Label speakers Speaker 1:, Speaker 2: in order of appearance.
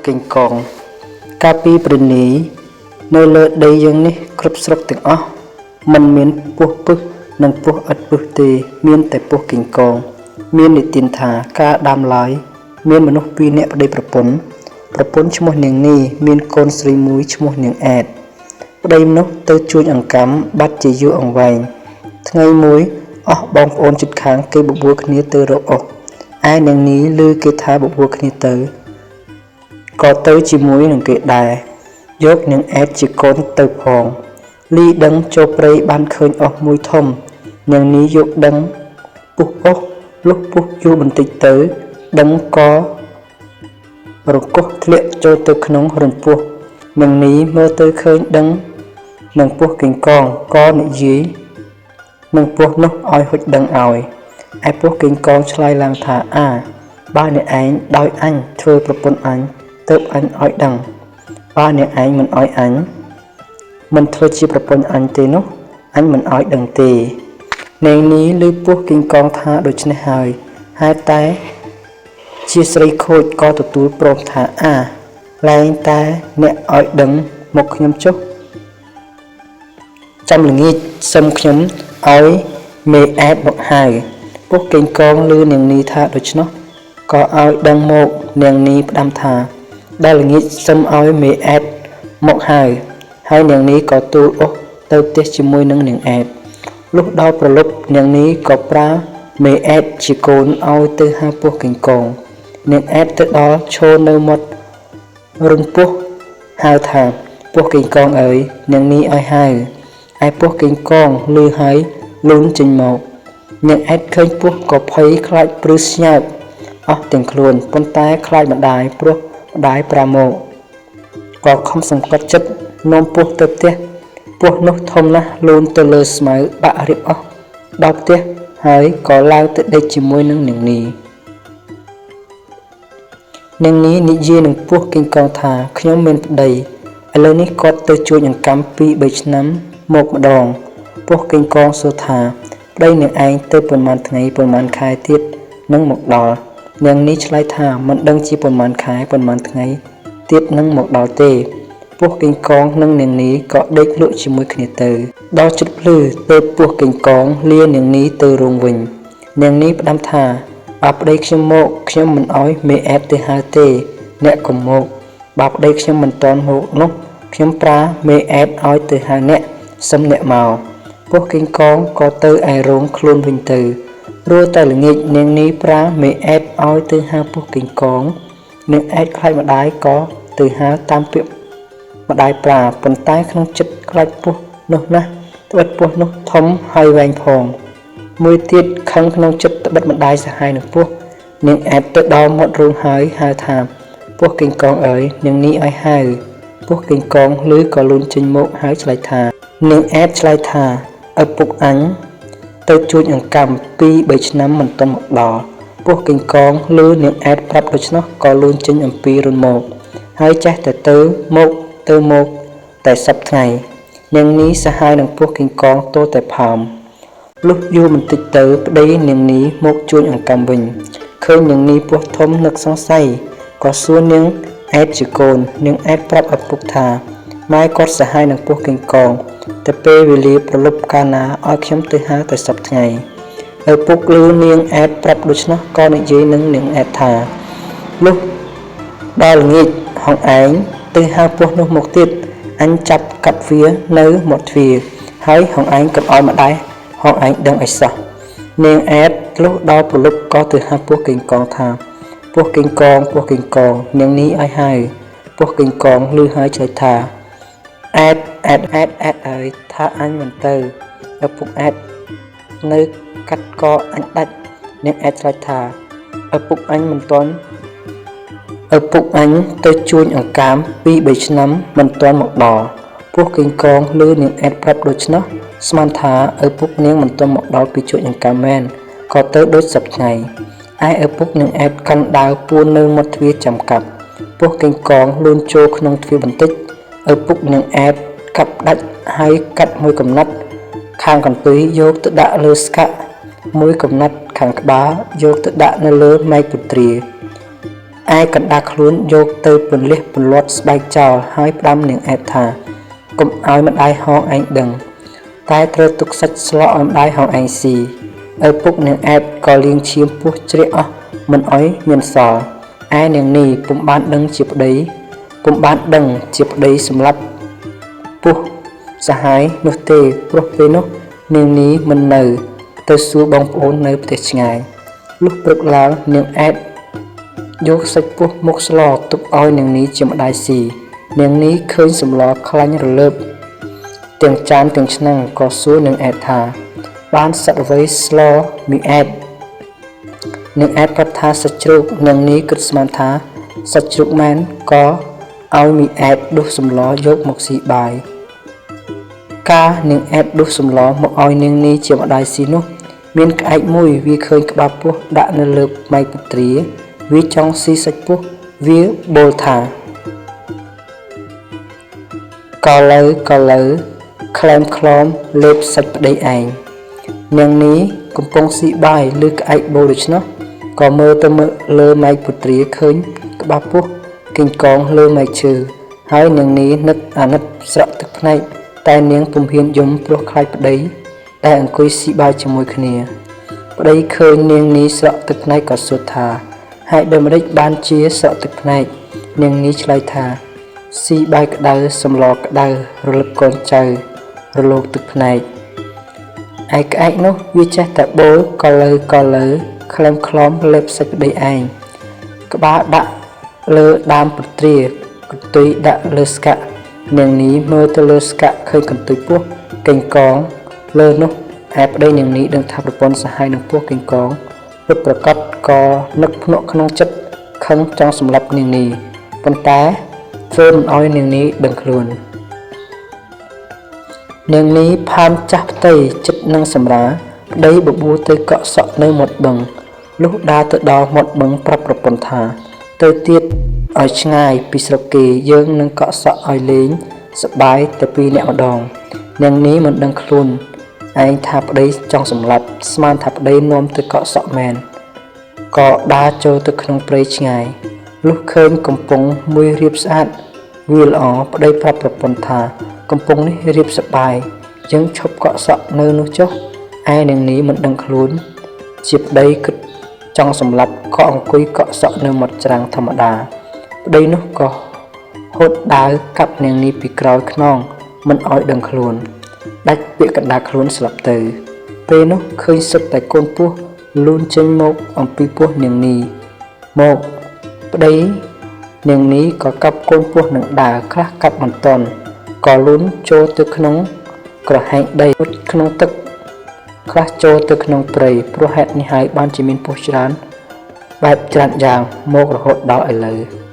Speaker 1: កេងកង កាលពីព្រេងនាយនៅលើដីយើងនេះគ្រប់ស្រុកទាំងអស់មិនមានពស់ពិសនិងពស់ឥតពិសទេ មានតែពស់កេងកង មាននិទានថាកាលដើមឡើយមានមនុស្សពីរនាក់ប្តីប្រពន្ធប្រពន្ធឈ្មោះនាងនីមានកូនស្រីមួយឈ្មោះនាងអែតប្តីមនុស្សទៅជួញអង្កាំបាត់ជាយូរអង្វែងថ្ងៃមួយអស់បងប្អូនជិតខាងគេបបួលគ្នាទៅរកអស់ឯនាងនីឮគេថាបបួលគ្នាទៅក៏ទៅជាមួយនឹងគេដែរយកនាងអែតជាកូនទៅផងលីដឹងចូលព្រៃបានឃើញអស់មួយធំនាងនីយកដឹងពុះអស់លុះពុះយូរបន្តិចទៅដឹងក៏រង្គោះធ្លាក់ចូលទៅក្នុងរន្ធពោះនាងនីមើលទៅឃើញដឹងនឹងពោះកេងកងក៏និយាយនឹងពោះនោះឲ្យហុចដឹងឲ្យឯពោះកេងកងឆ្លើយឡើងថាអាបើអ្នកឯងដោយអញធ្វើប្រពន្ធអញទើបអញឲ្យដឹងបើអ្នកឯងមិនឲ្យអញមិនធ្វើជាប្រពន្ធអញទេនោះអញមិនឲ្យដឹងទេនាងនេះឮពោះកេងកងថាដូច្នេះហើយហេតុតែជាស្រីខូចក៏ទទួលព្រមថាអាលែងតែអ្នកឲ្យដឹងមកខ្ញុំចុះចាំល្ងាចសុំខ្ញុំឲ្យមេអែតមកហៅពោះកេងកងឮនាងនេះថាដូច្នោះក៏ឲ្យដឹងមកនាងនេះផ្ដាំថាដល់ល្ងាចសុំឲ្យមេអែតមកហៅហើយនាងនេះក៏ទូលអស់ទៅផ្ទះជាមួយនឹងនាងអែតលុះដល់ប្រលប់នាងនេះក៏ប្រើមេអែតជាកូនឲ្យទៅហៅពោះកេងកងនាងអែតទៅដល់ឈរនៅមាត់រន្ធពោះហៅថាពោះកេងកងអើយនាងនេះឲ្យហៅឯពោះកេងកងឮហើយលូនចេញមកនាងអែតឃើញពោះក៏ភ័យខ្លាចព្រឺស្ញើបអស់ទាំងខ្លួនប៉ុន្តែខ្លាចម្ដាយព្រោះម្ដាយប្រាមកក៏ខំសង្កត់ចិត្តនាំពោះទៅផ្ទះពោះនោះធំណាស់លូនទៅលើស្មៅបាក់រៀបអស់ដល់ផ្ទះហើយក៏ឡើងទៅដេកជាមួយនឹងនាងនីនាងនីនិយាយនឹងពោះកេងកងថាខ្ញុំមានប្តីឥឡូវនេះគាត់ទៅជួញអង្កាំ2 3ឆ្នាំមកម្ដងពោះកេងកងសួរថាប្តីនាងឯងទៅប៉ុន្មានថ្ងៃប៉ុន្មានខែទៀតនឹងមកដល់នាងនេះឆ្លើយថាមិនដឹងជាប៉ុន្មានខែប៉ុន្មានថ្ងៃទៀតនឹងមកដល់ទេពោះកេងកងនិងនាងនេះក៏ដេកលក់ជាមួយគ្នាទៅដល់ជិតភ្លឺទើបពោះកេងកងលានាងនេះទៅរោងវិញនាងនេះផ្ដាំថាបើប្តីខ្ញុំមកខ្ញុំមិនអោយមេអែបទៅហៅទេអ្នកកុំមកបើប្តីខ្ញុំមិនទាន់មកនោះខ្ញុំប្រើមេអែបឲ្យទៅហៅអ្នកសុំអ្នកមកពោះកេងកងក៏ទៅឯរោងខ្លួនវិញទៅរួតែល្ងាចនាងនេះប្រើមេអែបឲ្យទៅហៅពោះកេងកងនាងអែតខ្លាចម្ដាយក៏ទៅហៅតាមពាក្យម្ដាយប្រាប៉ុន្តែក្នុងចិត្តខ្លាចពោះនោះណាស់ត្បិតពោះនោះធំហើយវែងផងមួយទៀតខឹងក្នុងចិត្តត្បិតម្ដាយសាហាយនឹងពោះនាងអែតទៅដល់មាត់រូងហើយហៅថាពោះកេងកងអើយនាងនេះឲ្យហៅពោះកេងកងឮក៏លូនចេញមកហើយឆ្លើយថានាងអែតឆ្លើយថាឪពុកអញទៅជួញអង្កាំ2 3ឆ្នាំមិនទាន់មកដល់ពោះកេងកងឮនាងអែតប្រាប់ដូច្នោះក៏លូនចេញអំពីរុនមកហើយចេះតែទៅមកទៅមកតែសប្ថ្ងៃនាងនេះសាហាយនឹងពោះកេងកងទល់តែផើមលុះយូរបន្តិចទៅប្តីនាងនេះមកជួញអង្កាំវិញឃើញនាងនេះពោះធំនឹកសង្ស័យក៏សួរនាងអែតជាកូននាងអែតប្រាប់ឪពុកថាម៉ែគាត់សាហាយនឹងពោះកេងកងតែពេលវេលាប្រលប់កាលណាឲ្យខ្ញុំទៅហៅតែសប្ថ្ងៃឪពុកឮនាងអែតប្រាប់ដូច្នោះក៏និយាយនឹងនាងអែតថាលុះដល់ល្ងាចហងឯងទៅហៅពោះនោះមកទៀតអញចាប់កាប់វានៅមាត់ទ្វារហើយហងឯងកុំឲ្យម្ដាយហងឯងដឹងអីសោះនាងអែតលុះដល់ប្រលប់ក៏ទៅហៅពោះកេងកងថាពោះកេងកងពោះកេងកងនាងនេះឲ្យហៅពោះកេងកងឮហើយឆ្លើយថាអែតអែតអែតអែតអើយថាអញមិនទៅឪពុកអែតនៅកាត់កអញដាច់នាងអែតឆ្លើយថាឪពុកអញមិនទាន់ឪពុកអញទៅជួញអង្កាម2 3ឆ្នាំមិនទាន់មកដល់ពោះកេងកងឮនាងអែតប្រាប់ដូច្នោះស្មានថាឪពុកនាងមិនទាន់មកដល់ពីជួញអង្កាមមែនក៏ទៅដូចសប្ថ្ងៃឯឪពុកនាងអែតកាន់ដាវពួននៅមាត់ទ្វារចាំកាប់ពោះកេងកងលូនចូលក្នុងទ្វារបន្តិចឪពុកនាងអែតកាប់ដាច់ហើយកាត់មួយកំណត់ខាងកន្ទុយយកទៅដាក់លើស្កាក់មួយកំណត់ខាងក្បាលយកទៅដាក់នៅលើមែកពុទ្រា ឯកណ្ដាលខ្លួនយកទៅពន្លះពន្លាត់ស្បែកចោលហើយផ្ដាំនាងអែតថាកុំឲ្យម្ដាយហងឯងដឹង តែត្រូវទុកសាច់ស្លឲ្យម្ដាយហងឯងស៊ីឪពុកនាងអែតក៏លាងឈាមពស់ជ្រះអស់មិនអោយមានសល់ឯនាងនេះពុំបានដឹងជាប្តីពុំបានដឹងជាប្តីសម្លាប់ពស់សហាយនោះទេព្រោះពេលនោះនាងនេះមិននៅ ទៅសួរបងប្អូននៅផ្ទះឆ្ងាយលុះព្រឹកឡើងនាងអែតយកសាច់ពស់មកស្លទុកឲ្យនាងនេះជាម្ដាយស៊ីនាងនេះឃើញសម្លខ្លាញ់រលើបទាំងចានទាំងឆ្នាំងក៏សួរនាងអែតថាបានសត្វអ្វីស្លមីអែតនាងអែតប្រាប់ថាសាច់ជ្រូកនាងនេះគិតស្មានថាសាច់ជ្រូកមែនក៏ឲ្យមីអែតដួសសម្លយកមកស៊ីបាយកាលនាងអែតដួសសម្លមកឲ្យនាងនេះជាម្ដាយស៊ីនោះមានក្អែកមួយវាឃើញក្បាលពស់ដាក់នៅលើម៉ែកពុទ្រាវាចង់ស៊ីសាច់ពស់វាបូលថាក៏លើក៏លើក្លែមក្លមលេបសាច់ប្តីឯងនាងនេះកំពុងស៊ីបាយឬក្អែកបូលដូច្នោះក៏មើលទៅមើលលើម៉ែកពុទ្រាឃើញក្បាលពស់គីងកងលើម៉ែកឈើហើយនាងនេះនឹកអាណិតស្រក់ទឹកភ្នែកតែនាងពុំហ៊ានយំព្រោះខ្លាចប្តីដែលអង្គុយស៊ីបាយជាមួយគ្នាប្តីឃើញនាងនេះស្រក់ទឹកភ្នែកក៏សួរថាហេតុដូចម្តេចបានជាស្រក់ទឹកភ្នែកនាងនេះឆ្លើយថាស៊ីបាយក្តៅសម្លក្តៅរលឹកកូនចៅរលោងទឹកភ្នែកឯក្អែកនោះវាចេះតែបូលក៏លើក៏លើក្លែមក្លមលេបសាច់ប្តីឯងក្បាលដាក់លើដើមពុទ្រាកន្ទុយដាក់លើស្កាក់នាងនេះមើលទៅលើស្កាក់ឃើញកន្ទុយពស់កេងកងលើនោះឯប្តីនាងនេះដឹងថាប្រពន្ធសហាយនឹងពស់កេងកងពិតប្រកបក៏នឹកភ្នក់ក្នុងចិត្តខឹងចង់សម្លាប់នាងនេះប៉ុន្តែធ្វើមិនឲ្យនាងនេះដឹងខ្លួននាងនេះផាមចាស់ផ្ទៃចិត្តនឹងសម្រាប្តីបបួលទៅកក់សក់នៅមាត់បឹងលុះដើរទៅដល់មាត់បឹងប្រាប់ប្រពន្ធថាទៅទៀតឲ្យឆ្ងាយពីស្រុកគេយើងនឹងកក់សក់ឲ្យលេងសប្បាយតែពីរនាក់ម្ដងនាងនេះមិនដឹងខ្លួនឯងថាប្តីចង់សម្លាប់ស្មានថាប្តីនាំទៅកក់សក់មែនក៏ដើរចូលទៅក្នុងព្រៃឆ្ងាយលុះឃើញកំពង់មួយរៀបស្អាតវាល្អប្តីប្រាប់ប្រពន្ធថាកំពង់នេះរៀបសប្បាយយើងឈប់កក់សក់នៅនោះចុះឯនាងនេះមិនដឹងខ្លួនជាប្តីគិតចង់សម្លាប់ក៏អង្គុយកក់សក់នៅមាត់ច្រាំងធម្មតាប្តីនោះក៏ហូតដាវកាប់នាងនេះពីក្រោយខ្នងមិនឲ្យដឹងខ្លួនដាច់ពាក្យកណ្ដាលខ្លួនស្លាប់ទៅពេលនោះឃើញសុទ្ធតែកូនពស់លូនចេញមកអំពីពោះនាងនេះមកប្តីនាងនេះក៏កាប់កូនពស់នឹងដាវខ្លះកាប់មិនទាន់ក៏លូនចូលទៅក្នុងក្រហែងដីក្នុងទឹកខ្លះចូលទៅក្នុងព្រៃព្រោះហេតុនេះហើយបានជាមានពស់ច្រើនបែបច្រើនយ៉ាងមករហូតដល់ឥឡូវ។